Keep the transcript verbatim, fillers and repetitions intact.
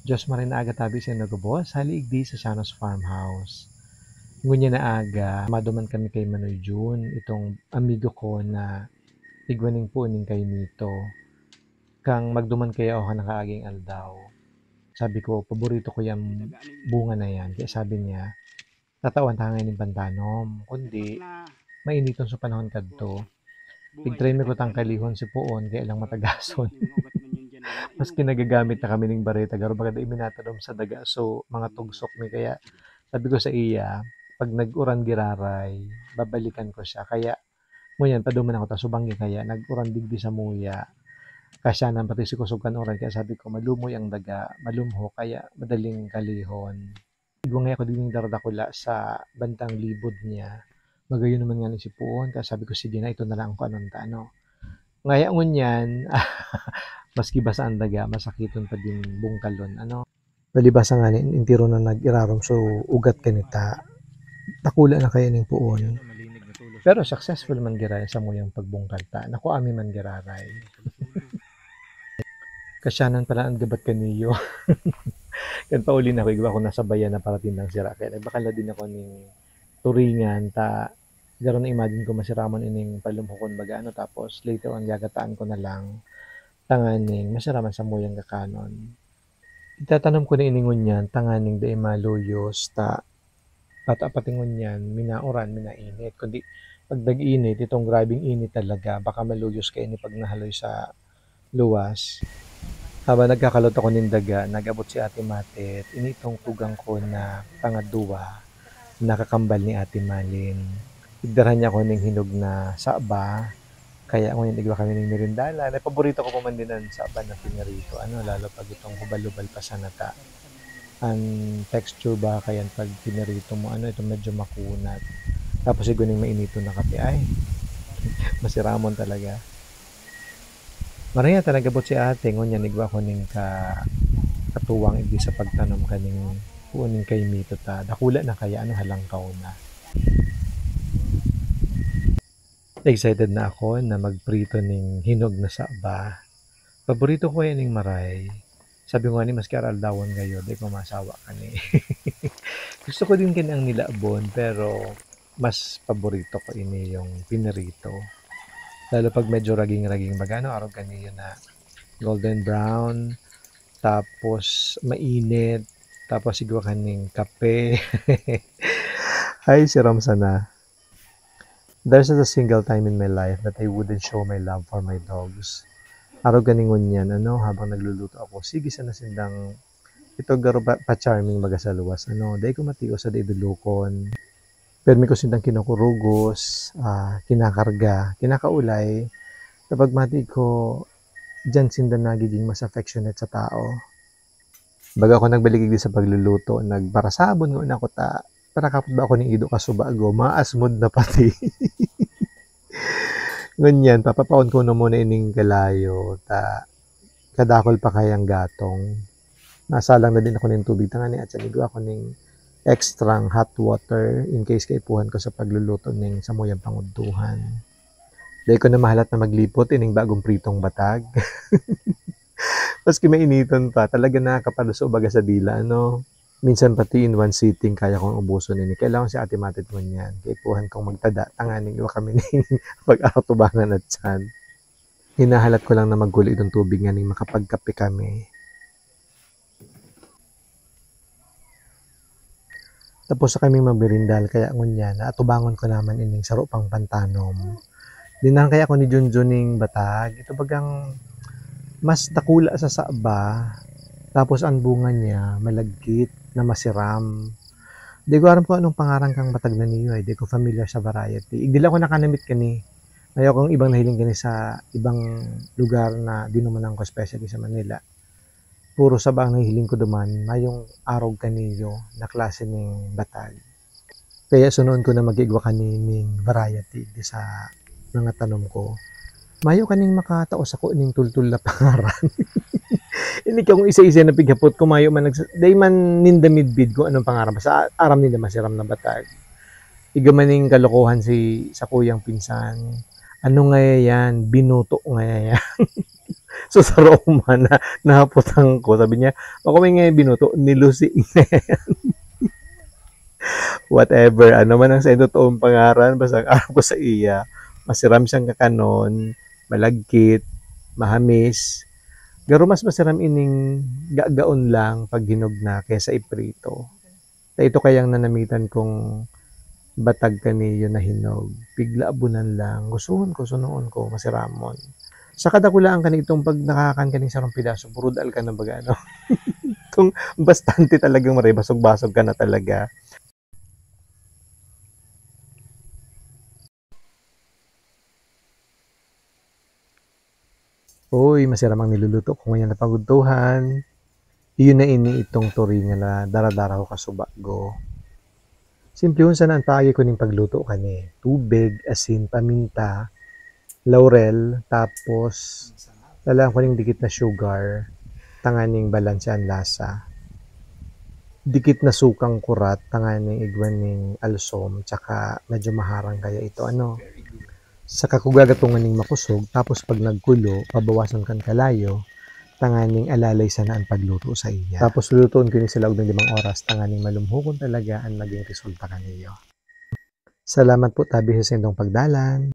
Diyos maray na aga tabi saindo gabos, hali igdi sa Shanos Farmhouse. Ngunyan na aga, maduman kami kay Manoy Jun, itong amigo ko na igwa ning puon ning kaimito. Kan magduman kaya ako kan nakaaging aldaw, sabi ko, "Paborito ko yang bunga na yan." Kaya sabi niya, "Tatawan ta ngani nin pantanom, kundi mainiton sa panahon kadto." Pigtry mi kutang kalihon si puon, kaya lang matagason. Maski nagagamit na kami ning bareta, garo baga dai mi natanom sa daga. So, mga tugsok mi. Kaya sabi ko sa iya, "Pag nag-uran giraray, babalikan ko siya." Kaya, ngunyan, paduman ako ta subang niya, kaya nag-uran digdi samuya. Kasyanan pati si kusog kan uran, kaya sabi ko, "Malumoy ang daga, malumhok, kaya madaling kalihon." Igwa ngaya ako digding daradakula sa bandang libod niya. Magayon naman ngani si puon, kaya sabi ko, "Sige na, ito na lang kung anong ta-, ano." Ngaya ngunyan, maski basa ang daga, masakiton pa din bungkalon, ano. Palibasa ngani, entero na nag-irarom, so ugat kanita. Dakula na kaya ning puon. Pero successful man giraray samuyang pagbungkal ta. Nakuha mi man giraray. Kasyanan pala an gabat kaniyo. Kan pauli na ako, igwa ako nasabayan na paratindang sira. Kaya nagbakal na din ako ning turingan ta garo na-imagine ko masiramon ining palumhokon baga ano, tapos later on gagataan ko na lang tanganing masiraman samuyang kakanon. Itatanom ko na ini ngunyan tanganing dai maluyos ta pati ngunyan minauran, minainit. Kundi pag nag-init, itong grabeng init talaga, baka maluyos kaini pag nahaloy sa luwas. Habang nagkakalot ako nin daga, nag-abot si Ate Matet, ini itong tugang ko na pangaduwa, nakakambal ni Ate Malin. Igdara niya ako ning hinog na saba, kaya ngunyan igwa kami ning merindalan. Ay, paborito ko pa man din an saba na pinirito, ano, lalo pag itong hubal-hubal pa sana ta. An texture ba, kaya pag pinirito mo, ano, itong medyo makunat. Tapos igwa ning mainiton na kape, ay, masiramon talaga. Maray ta nag-abot si ate, ngunyan igwa ko ning ka-, katuwang igdi sa pagtanom kaning puon ning kaimito ta. Dakula na kaya, ano, halangkaw na. Excited na ako na magprito ning hinog na saba. Paborito ko yan ning maray. Sabi ko nga ni, maski aral-aldawon ngayon, di ko masawa kani. Gusto ko din kani ang nilabon, pero mas paborito ko ini yung pinirito. Lalo pag medyo raging-raging baga, no? Arog kani yun na golden brown, tapos mainit, tapos igwa kaning kape. Ay, siram sana. There's not a single time in my life that I wouldn't show my love for my dogs. Arog kani ngunyan, ano, habang nagluluto ako, sige sana sindang ito garo pa, pa-charming baga sa luwas, ano, dai ko matios sa dai dulokon. Permi ko sindang kinukurugos, ah, kinakarga, kinakaulay. Kapag matig ko, diyan sinda nagiging mas affectionate sa tao. Baga ako nagbalik digdi sa pagluluto, nagparasabon ngunyan ako ta, parakapot ba ako ning ido kasubago, maasmod na pati. Ngunyan, papapaon ko na muna ining kalayo, ta kadakul pa kayang gatong. Nasalang na din ako ning tubig, tanganing igwa ko ning extrang hot water in case kaipuhan ko sa pagluluto ning samuyang pangudtuhan. Dai ko na mahalat na maglipot ining bagong pritong batag. Maski mainiton pa, talaga nakakapaluso baga sa dila, ano? Minsan pati in one sitting, kaya kong ubuson ini. Kailangan si Ate Matet ngunyan. Kaipuhan kong magtada, tanganing igwa kami ning pag-atubangan at tiyan. Hinahalat ko lang na magkulo itong tubig nganing makapagkape kami. Tapos na kaming magmerindal, kaya ngunyan, naatubangon ko naman ining saro pang pantanom. Dinahan kaya ako ni Junjun ning batag. Ito bagang mas dakula sa saba, tapos ang bunga niya malagkit na masiram. Di ko aram kung anong pangaran kang batag na niyo, eh. Di ko familiar sa variety. Igdi lang ako nakanamit kani. Mayo akong ibang nahiling kani sa ibang lugar na dinumanan ko, especially sa Manila. Puro saba ang nahihiling ko duman, mayong arog kaniyo na klase ning batag. Kaya sunoon ko na mag-igwa kani ning variety di sa mga tanom ko. Mayo kaning makatao sako ning tultol na pangaran. Ini kung isa-isa na pighapot ko, mayo man nagsa-, dai man ninda midbid kung anong pangaran. Basta aram ninda masiram na batag. Igwa man ning kalokohan si, sa kuyang pinsan. "Ano ngaya yan? Binuto ngaya yan?" So, sa Roma na, nahapot ako, sabi niya, "Ako may ngaya binuto, nilusi ngaya yan." Whatever, ano man ang saiyang totoong pangaran, basta ang aram ko saiya, masiram siyang kakanon, malagkit, mahamis. Garo mas masiram ining gagaon lang pag hinog na kaysa iprito. Ta ito kayang nanamitan kong batag kaniyo na hinog, piglabunan lang, gusuhon ko, sunoon ko, masiramon. Sa kadakulaan kani itong pag nakakan kaning sarong pidaso, burud alkan na baga, ano? Kung bastante talagang maray, basog-basog ka na talaga. Uy, masiram ang niluluto ko ngayon na pagudtohan. Iyo na ini itong turingan na dara-dara ko kasubago. Simplehon sana an paagi ko nin pagluto kani. Tubig, asin, paminta, laurel, tapos lalaan ko ning dikit na sugar, tanganing balanse an lasa. Dikit na sukang kurat, tanganing igwa ning alsom, tsaka medyo maharang kaya ito, ano. Saka ko gagatongan ning makosog, tapos pag nagkulo, pabawasan kan kalayo, tanganing alalay sana an pagluto saiya. Tapos lulutoon ko ini sa laog nin limang oras, tanganing malumhokon talaga an maging resulta kaniyo. Salamat po tabi sa saindong pagdalan.